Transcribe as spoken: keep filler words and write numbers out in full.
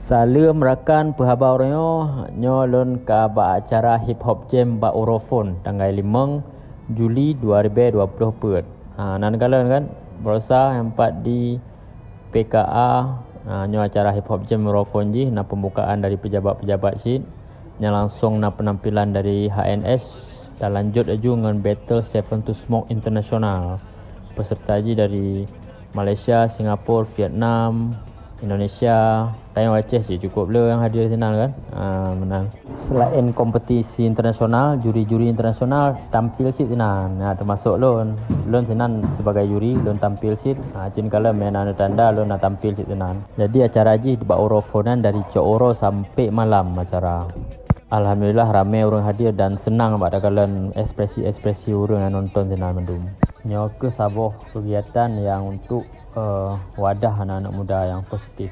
Saleuem rakan peuhaba uroe nyoe, nyoe lôn ka bak acara Hip Hop Jam bak Eurofon tanggai limong Juli dua ribu dua puluh peuet. Ha, nan kalon kan, barosa nyang pat di P K A, ha, nyoe acara Hip Hop Jam Eurofon jih na pembukaan dari pejabat-pejabat cit. Nyan langsong na penampilan dari H N S dan lanjut laju ngon battle Seven to Smoke International. Peserta jih dari Malaysia, Singapura, Vietnam, Indonesia, tayong Aceh cit cukup le nyang hadir sinan kan. Ah, meunan. Selain kompetisi internasional, juri-juri internasional tampil cit sinan. Nah, termasuk lôn. Lôn sinan sebagai juri, lôn tampil cit. Ah, cit kalau main anu tanda, lôn na tampil cit sinan. Jadi acara jih bak uroe phon nyan dari cok uroe sampai malam acara. Alhamdulillah ramé ureuëng hadir dan seunang bak takalon ekspresi-ekspresi ureuëng nyang nonton sinan mandum. Nyoe keuh saboh kegiatan nyang untuk, eh, wadah aneuk-aneuk muda nyang positif.